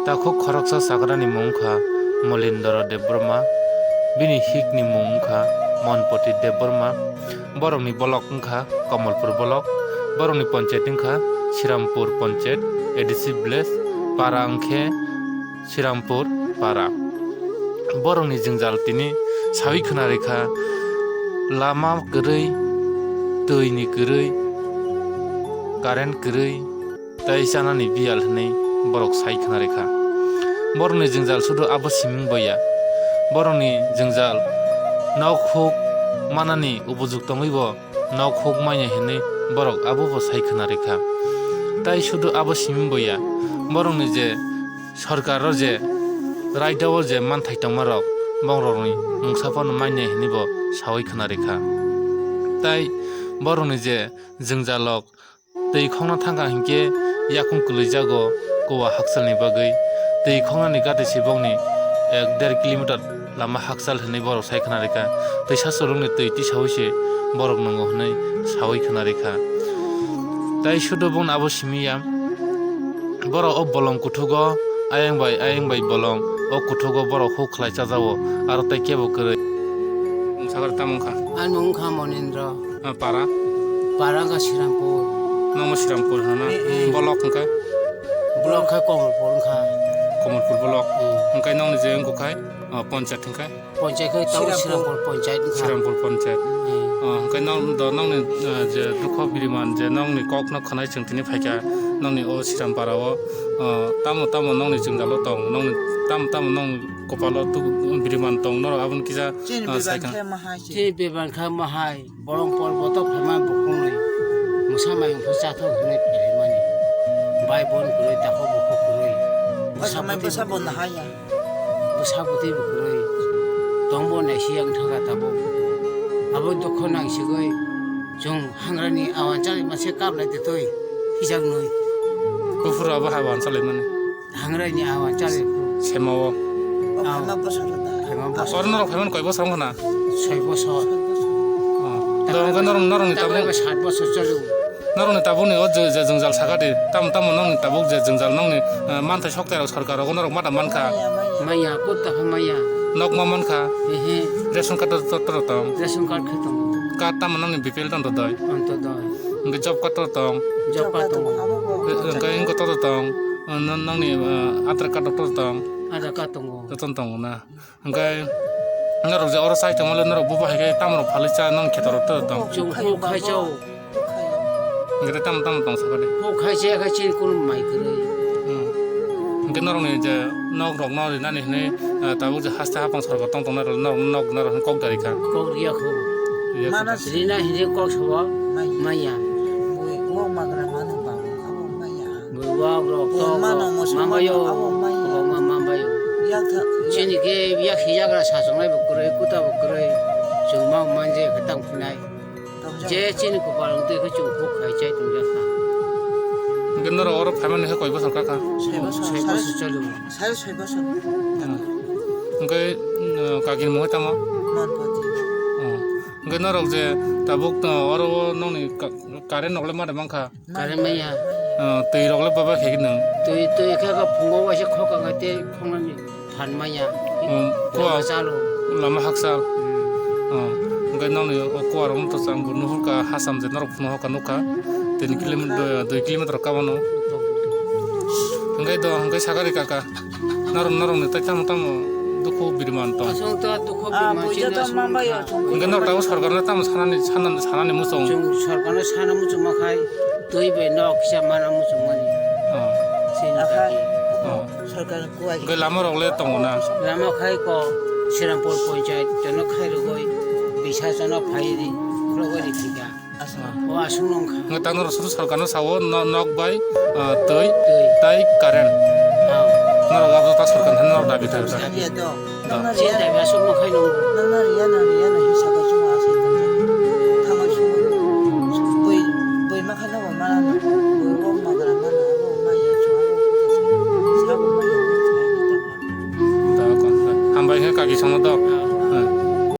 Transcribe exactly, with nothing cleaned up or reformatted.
Takhuk khoroksa chakrani mung wngkha Molindra Debbarma, bini hikni mung wngkha Monpoti Debbarma, borokni bolok wngkha Kamalpur bolok, borokni ponchayat wngkha Srirampur ponchayat, A D C village, para wngkhe Srirampur para. Borokni jwngjal tini sawi khna rikha, lama kwrwi, twini kwrwi, current kwrwi, tei chanani biyal hwnwi borok sai khna rikha. Borokni jwngjal sudu abo siming boya. Borokni jwngjal nok huk manani ubujuk tongwibo nok huk manya hwnwi borok abobo sai khna rikha. Tai sudu abo siming boya. Borokni je sorkaro je raidao je manthai tongmarok bongrokni mungsa phano manya hwnwibo sawi khna rikha. Tai borokni je jwngjalrok twi khongna thangkha hinkhe yakung kwlwijago kuwa hakchalni bagwi. Twi khongnani gati se bongni ek der kilometer lama hakchal hwnwi borok sai khna rikha. Twisa churungni twi tisaui se borok nwngo hwnwi saui khna rikha. Tai sudu bongni abo simi ya, borok o bolong kuthugo ayang bai ayang bai bolong o kuthugo borok huk khlai chajago, aro tei kebo kwrwi. Sakar tamo wngkha? Ani mung wngkha Monindra. Ah, para? Para wngkha Srirampur. Nomo Srirampur hwnna? Eh, eh. Bolok wngkha? Bolok khe Komolpur wngkha. Komolpur bolok. Hmm. Hwnkhe nokni je wngkha khai, ah, ponchayat hwnkhe? Ponchayat khe tabuk Srirampur. Srirampur ponchayat wngkha. Srirampur ponchayat. Hmm. Ah, hwnkhe nok do nokni, ah, je dukho biriman je nokni kokno khwnai chwng tini phaikha nokni o Srirampara o, ah, tamo tamo nokni jwngjalo tong, nokni tamo tamo nokni kopalo tu biriman tong norok aboni kisa, ah, biriman saikha. Khe ma hai se. Chini biriman khe ma hai. Borong pol botok phaima bukhuknwi mwsa mayung pha chathok hwnwi phaimani. Bai bon kwrwi, takhuk bukhuk kwrwi. Bwsa samai bwtwi bwsa bo bukhuk kwrwi. Nahaya. Bwsa bwtwi bo kwrwi. Tongbo naisi yang thaga tabuk. Abo dukho nangsigwi chwng hangrani awan chali mase kap lai twi twi hijaknwi. Kuphur abo hai awan chalaimani. Hangraini awan chale. Semao. Aw. Phaima bosor da. Phaima bosor. Oro norok phaimani koi bosor wngkha na? Soi bosor. Oh. Do hwnkhe norok, norokni tabuk. Tabuk sat bosor chalo. Norokni tabukni o je, je jwngjal sakha di. Tamo, tamo nokni tabuk je jwngjal nokni, eh, manthai soktai rok sorkar rogo norok mata mankha. Maya, kota kha maya. Nok ma mankha. Ehe. Ration card to, to, to tong. Ration card khe tongo. Card tamo nokni B P L tong to doi. Tong to doi. Hwnkhe job card to tong. Job card tongo. Hwnkhe wngkha to tong. Nang, nangni, ah, Aadhaar card rok to tong? Aadhaar card tongo. Joto no tongo na. Hwnkhe norok je oro chai tongmale norok bubo hai khe tamo rok phalwi cha nang kheto rok to tong? Chwng huk khai chao. Hwnkhe tamo tamo tong sakha de? Huk khai cha khe chini kunu mai kwrwi. Hmm. Hwnkhe norokni je nok rokno rinani hwnwi, ah, tabuk je haste hapang sorkar tong tongnai rok norok nok norok hwnwi kok da rikha? Kok riya kho. Riya kho da. Mana rina hwnwi kok sabo maya. Bui o magra manu ba abo maya. Bui wak rok to mano mo mambayo. Abo maya. Abo ma mambayo. Yak tha. Chini ke yak hiyagra sasongnai bo kwrwi, kuta bo kwrwi. Chwng ma manje khe tang phinai. Tong jang. Je chini kopal wng twi khe chwng huk khai chai tong jak kha. Hwnkhe norok oro phaimani khe koi bosor kha kha? Soi bosor. Soi bosor chalo. Sari soi bosor. Hmm. Hwnkhe, mm, kakini mungwi tamo? Manpati. Oh. Hwnkhe norok je tabuk, uh, oro o nokni ka-, current rok le ma de mankha? Current maya. Uh, twi rok le baba khe nang? Twi, twi khe ka phungo waisa khoka kha tei khongnani phan maya. Um, lama kuwa chalo. Lama hakchal. Hmm. Uh, hwnkhe nokni o kuwa rok wngtong chang bo nuhur ka hasam je norok phunukha nukha. Tin kilometer, dui kilometer kabano. Hwnkhe do, hwnkhe sakari kaka. Norok, norokni tei tamo tamo dukhu biriman tong. Aswk to dukhu biriman chini aswk wngkha. Hwnkhe norok tabuk sorkarno tamo sanani, sanani, sanani muchung? Chwng sorkarno sana muchungma khai twi bai nok kisa mana muchungmani. Oh. Chini dagi. Oh. Hwnkhe lama rok le tongo na? Lama khai ko Srirampur ponchayat jono khai rwgwi bisa jono phai ri khulogwi ri thika. O aswk nung kha. Hwnkhe tang norok sudu sorkarno sao, no-, nok bai, ah, twi, twi, tei current. Ah. Norok abo ta sorkar thani norok dabi khlai kha. Dabi ya to. Da. Nang na riya. Chini dabi aswk nung khai nung. Nang na riya, nang riya, nang hisa bai chuma aswk nung. Thangai sung. Bui, bui ma kha na bo ma na. Bui bo ma gra ma na, abo ma ya chuma, abo ma ya. Sabo ma ya. Da, kon, da. Hambai khe kaki sono do.